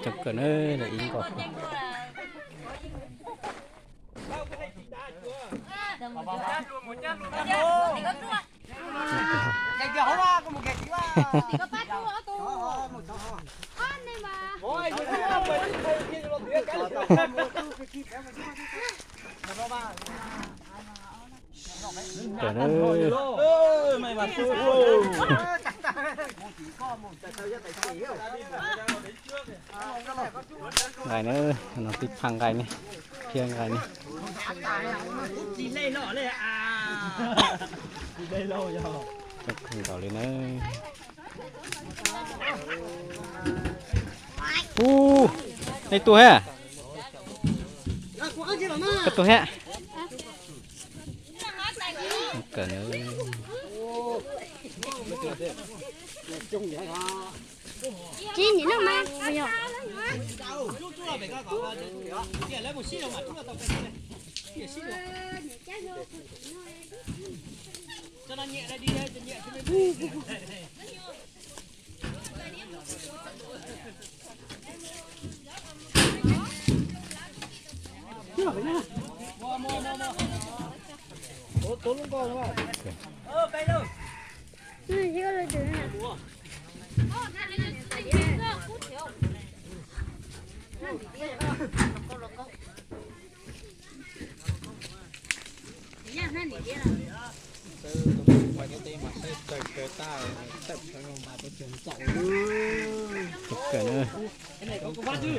Coob kawg na, lawv ib nkaus. Cov nqaij na, no tib phaj nqaij ne, thiab nqaij ne. Coob kawg nkaus li na. Ub, nej tuaj thiab? Koj tuaj thiab? Kawg na. Tsis nim no mas yog. Tus kawm na,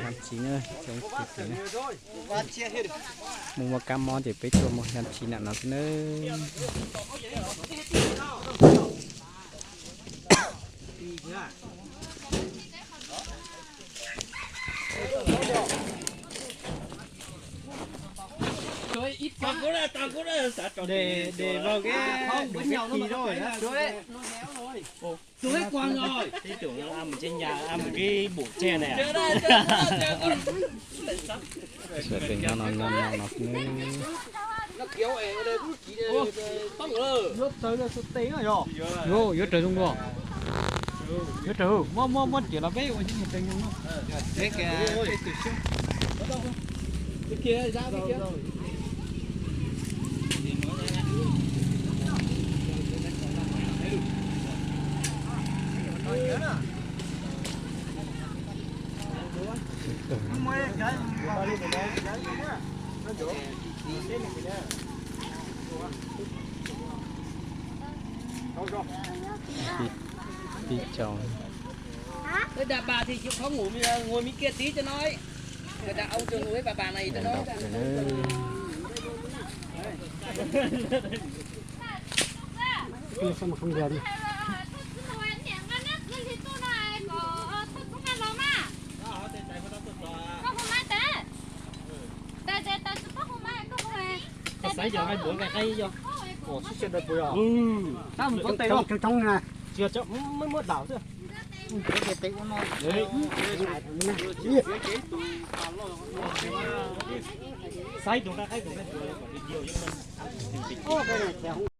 Hab Tsis na, Hab Tsis na. Mus muaj kab mob ces peb tuaj mus Hab Tsis na no xwb na. Sawv daws nyob no nyob no no xwb. Yuav raws zoo dua. Yuav raws, muab muab muab riam los peb ua ib tug teev zoo no. Tib tsoom. Đàn bà thì chịu khó ngủ, ngồi bên kia tí cho nó ấy. Người đàn ông chưa ngủ với bà, bà này cho nó. Xaiv cov nqaij npuav nqaij qaib yog. Tab mus cov tes, cov coob na. Tsis yog, muab muab daus xwb. Xaiv tus nqaij qaib tus nqaij npuav.